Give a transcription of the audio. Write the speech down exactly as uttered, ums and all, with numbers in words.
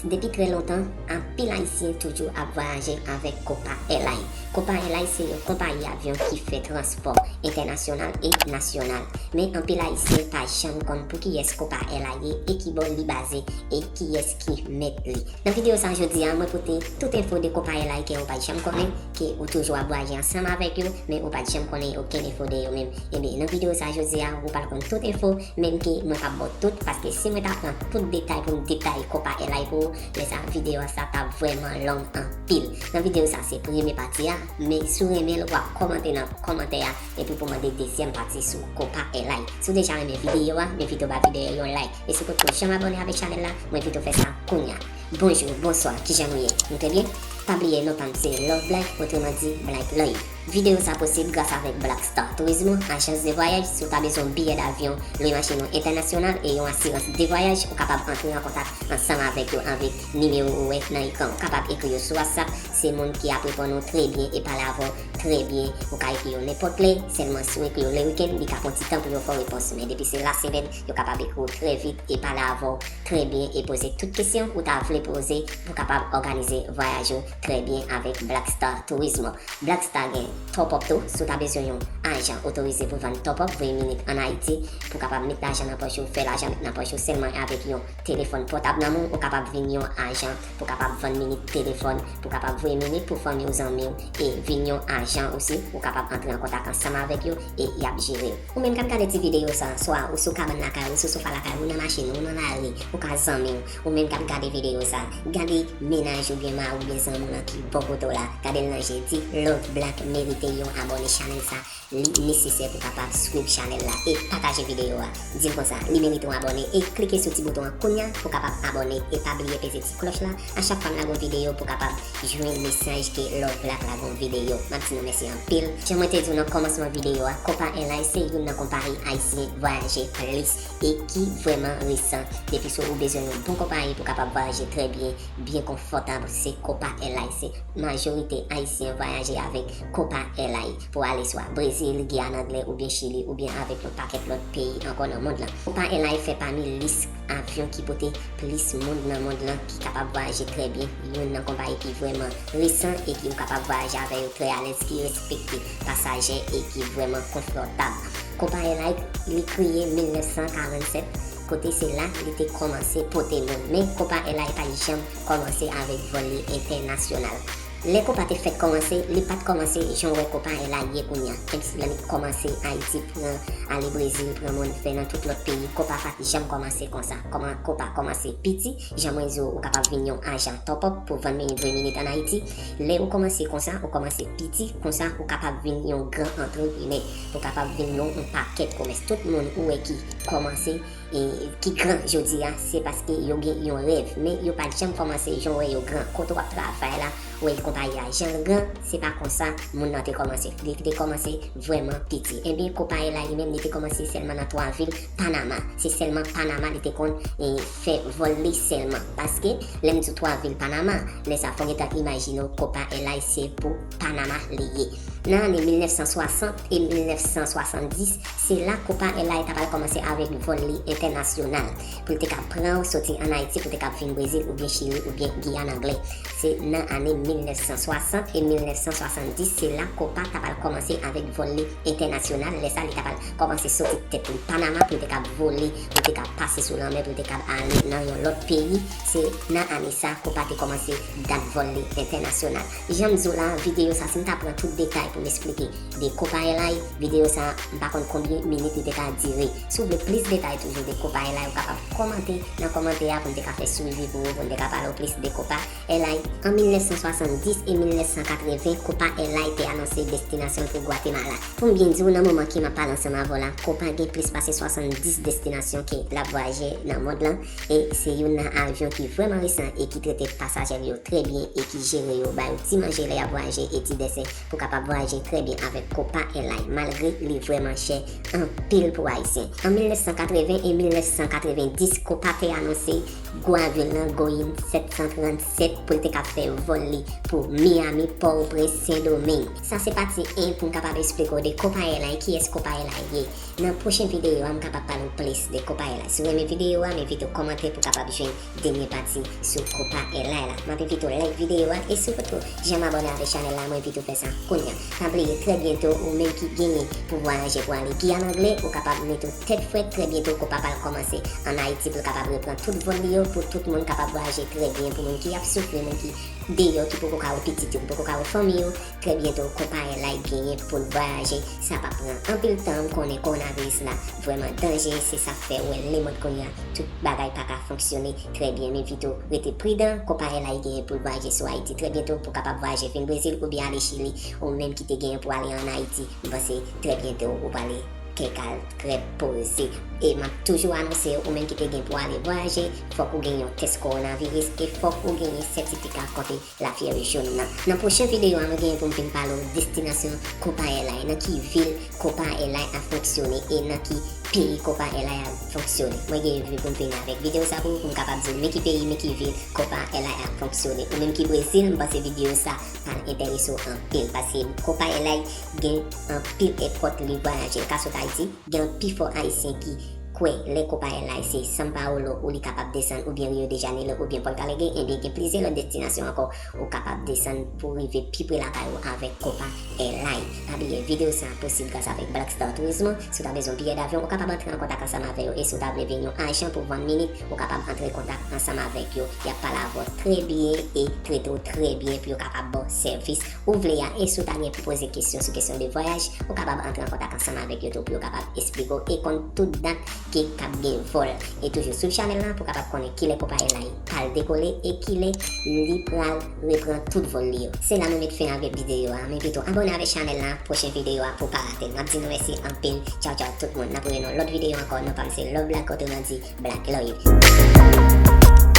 Depi trè lontan, anpil Ayisyen toujou ap vwayaje avèk Copa Airlines. Copa Airlines se yon konpayi avyon ki fè transpò entènasyonal e nasyonal. Men anpil Ayisyen pa janm konn pou kiyès Copa Airlines ye e ki bò li baze e kiyès ki mèt li. Nan videyo sa jodi a, mwen pote tout enfo de Copa Airlines ke ou pa t janm konnen, ke ou toujou ap vwayaje ansanm avèk yo, men ou pa t janm konnen okenn enfo de yo menm. Ebyen, nan videyo sa jodi a, ou pral konn tout enfo, menm ke mwen p ap ba w tout, paske si mwen ta pran tout detay pou m detaye Copa Airlines pou ou, lè sa videyo sa t ap vrèman long anpil. Nan videyo sa se premye pati a, men si w renmen l, w ap kòmante nan kòmantè a, epi pou mande dezyèm pati sou Copa Airlines. Si w deja renmen videyo a, m envite w ba videyo a yon like. E si w potko janm abòne avèk chanèl la, mwen envite w fè sa kounya. Bonjou, bonswa, kijan nou ye? Nou trè byen? Pa bliye non pa m se Love Black, otreman di Black Love. Videyo sa posib gras avèk Black Star Turismo, ajans de vwayaj. Si w ta bezwen yon biyè davyon, lwe machin ou entènasyonal e yon asirans de vwayaj, ou kapab antre an kontak ansanm avèk yo avèk nimewo ou wè nan ekran. Ou kapab ekri yo sou WhatsApp, se moun ki ap reponn ou trè byen e pale avè w trè byen. Ou ka ekri yo nenpòt lè, sèlman si w ekri yo le wikenn, li ka pran ti tan pou yo fè w repons. Men depi se lasemèn, yo kapab ekri w trè vit e pale avè w trè byen e poze tout kesyon ou ta vle poze pou kapab òganize vwayaj ou trè byen avèk Black Star Turismo. Black Star gen top up tou. Si w ta bezwen yon ajan otorize pou vann top up, voye minit ann Ayiti pou kapab met lajan nan pòch ou, fè lajan met nan pòch ou sèlman avèk yon telefòn pòtab nan men w, ou kapab vin yon ajan pou kapab vann minit telefòn, pou kapab voye minit pou fanmi w, zanmi w, e vin yon ajan osi, ou kapab antre an kontak ansanm avèk yo e y ap jere w. Ou menm k ap gade ti videyo sa, swa ou sou kabann lakay ou, sou sofa lakay ou, nan machin ou, nan lari, ou ka zanmi w. Ou menm k ap gade videyo sa, gade mennaj oubyen mari oubyen zanmi w lan ki bò kote w la, gade l nan je, di Love Black merite yon abòne chanèl sa, li nesesè pou kapab swiv chanèl la e pataje videyo a. Di l konsa, li merite yon abòne e klike sou ti bouton an kounya pou kapab abòne e pa bliye peze ti klòch la a chak fwa m lage yon videyo pou kapab jwenn mesaj ke Love Black lage yon videyo. M ap di nou mèsi anpil. Jan mwen te di w nan kòmansman videyo a, Copa Airlines se youn nan konpayi ayisyen vwayaje plis e ki vrèman resan. Depi si w bezwen yon bon konpayi pou kapab vwayaje trè byen, byen konfòtab, se Copa Airlines. Se majorite ayisyen vwayaje avèk Copa Airlines pou ale swa Brezil, Giyàn Anglè oubyen Chili oubyen avèk yon pakèt lòt peyi ankò nan mond lan. Copa Airlines fè pami lis avyon ki pote plis moun nan mond lan ki kapab vwayaje trè byen, youn nan konpayi ki vrèman resan e ki ou kapab vwayaje avè yo trè alèz, ki respekte pasaje e ki vrèman konfòtab. Copa Airlines, li kreye mil nèf san karannsèt, kote se la li te kòmanse pote moun. Men Copa Airlines pa t janm kòmanse avèk vòl li entènasyonal. Lè Copa te fèk kòmanse, li pa t kòmanse jan w wè Copa Airlines ye kounya. Menm si lè li kòmanse Ayiti, pran ale Brezil, pran moun fè nan tout lòt peyi, Copa pa t janm kòmanse konsa. Kòman Copa kòmanse piti, jan mwen di w, ou kapab vin yon ajan top up pou vann minit, voye minit ann Ayiti. Lè ou kòmanse konsa, ou kòmanse piti, konsa ou kapab vin yon gran antreprenè, ou kapab vin yon, yon pakèt komès. Tout moun ou wè ki kòmanse, e, ki gran jodi a, se paske yo gen yon rèv, men yo pa t janm kòmanse jan w wè yo gran. Kote w ap travay la, w wè konpayi a jan l gran, se pa konsa moun nan te kòmanse. Li te kòmanse vrèman piti. Ebyen, Copa Airlines li menm, li te kòmanse sèlman nan twa vil Panama. Se sèlman Panama li te konn, e, fè vòl li sèlman. Paske, lè m di w twa vil Panama, lè sa fò w gentan imajine w Copa Airlines se pou Panama li ye. Nan ane mil nèf san swasant e mil nèf san swasanndis, se la Copa Airlines ta pral kòmanse avèk vòl li entènasyonal, pou l te ka pran w soti ann Ayiti, pou l te ka vin Brezil, oubyen Chili, oubyen Giyàn Anglè. Se nan ane mil nèf san swasant e mil nèf san swasanndis, se la Copa ta pral kòmanse avèk vòl li entènasyonal. Lè sa, li ta pral kòmanse soti tèt li Panama, pou l te ka vole, pou l te ka pase sou lanmè, pou l te ka ale nan yon lòt peyi. Se nan ane sa, Copa te kòmanse dat vòl li entènasyonal. Jan m di w la, videyo sa, si m ta pran tout detay pou m esplike de Copa Airlines, videyo sa, m pa konn konbyen minit li te ka dire. Si w vle plis detay toujou de Copa Airlines, ou kapab kòmante nan kòmantè a pou m te ka fè swivi pou ou, pou m te ka pale w plis de Copa Airlines. An mil nèf san swasanndis e mil nèf san katreven, Copa Airlines te anonse destinasyon l pou Gwatemala. Pou m byen di w, nan moman ke m ap pale ansanm avè w la, Copa gen plis pase swasanndis destinasyon ke l ap vwayaje nan mond lan, e se youn nan avyon ki vrèman resan e ki trete pasaje l yo trè byen e ki jere yo, ba yo ti manje lè y ap vwayaje e ti dèsè pou kapab vwayaje trè byen avèk Copa Airlines, malgre li vrèman chè anpil pou Ayisyen. An mil nèf san katreven e mil nèf san katrevendis, Copa te anonse gwo avyon nan Going sèt san trannsèt pou l te ka fè vòl li pou Miami, Pòtoprens, Sendomeng. Sa se pati en pou m kapab eksplike w de Copa Airlines, kiyès Copa Airlines ye. Nan pwochen videyo a, m kapab pale w plis de Copa Airlines. Si w renmen videyo a, m envite w kòmante pou w kapab jwenn dènye pati sou Copa Airlines la. M ap envite w like videyo a e si w potko janm abòne avèk chanèl la, mwen envite w fè sa kounye a. Pa bliye, trè byento, ou menm ki genyen pou vwayaje pou ale Giyàn Angle, ou kapab mete w tèt frèt, trè byento Copa pral kòmanse ann Ayiti pou l kapab reprann tout vòl li yo, pou tout moun kapab vwayaje trè byen, pou moun ki ap soufri, moun ki deyò, ki poko ka wè pitit yo, ki poko ka wè fanmi yo, trè byento Copa Airlines genyen pou l vwayaje. Sa p ap pran anpil tan, m konnen kowonaviris la vrèman danje, se sa k fè ou wè lemonn kounye a, tout bagay pa ka fonksyone trè byen. M envite w rete pridan, Copa Airlines genyen pou l vwayaje sou Ayiti trè byento pou w kapab vwayaje vin Brezil oubyen ale Chili, ou menm ki te genyen pou ale ann Ayiti, m panse trè byento ou prale kèk al trè poze. E m ap toujou anonse, ou menm ki te gen pou ale vwayaje, fòk ou gen yon tès kowonaviris e fòk ou genyen sètifika kont lafyèv jòn nan. Nan pwochen videyo a, mwen genyen pou m vin pale w destinasyon Copa Airlines, nan ki vil Copa Airlines ap fonksyone e nan ki peyi Copa Airlines ap fonksyone. Mwen genyen pou m vin avèk videyo sa pou ou, pou m kapab di w men ki peyi, men ki vil Copa Airlines ap fonksyone. Ou menm ki Brezil, m panse videyo sa pral enterese w anpil, paske Copa Airlines gen anpil èpòt li vwayaje. L ka sot Ayiti, gen pi fò Ayisyen ki kwè lè Copa Airlines se São Paulo ou li kapab desann, oubyen Rio de Janeiro, oubyen Porto Alegre, ebyen gen plizyè lòt destinasyon ankò ou kapab desann pou rive pi pre lakay ou avèk Copa Airlines. Pa bliye, videyo sa a posib gras avèk Black Star Turismo. Si w ta bezwen biyè davyon, ou kapab antre an kontak ansanm avè yo. E si w ta vle vin yon ajan pou vann minit, ou kapab antre kontak ansanm avèk yo. Y ap pale avè w trè byen e trete w trè byen pou yo kapab ba w sèvis ou vle a. E si w ta gen pou poze kesyon sou kesyon de vwayaj, ou kapab antre an kontak ansanm avèk yo tou pou yo kapab eksplike w e konn tout dat ke k ap gen vòl. E toujou swiv chanèl la pou w kapab konnen kilè Copa Airlines pral dekole e kilè li pral reprann tout vòl li yo. Se la mwen met fen avèk videyo a. M envite w abòne avèk chanèl la, pwochen videyo a pou w pa rate l. M ap di nou mèsi anpil. Tchaw, tchaw tout moun. N ap wè nan lòt videyo ankò. Non pa m se Love Black, otreman di Black Love.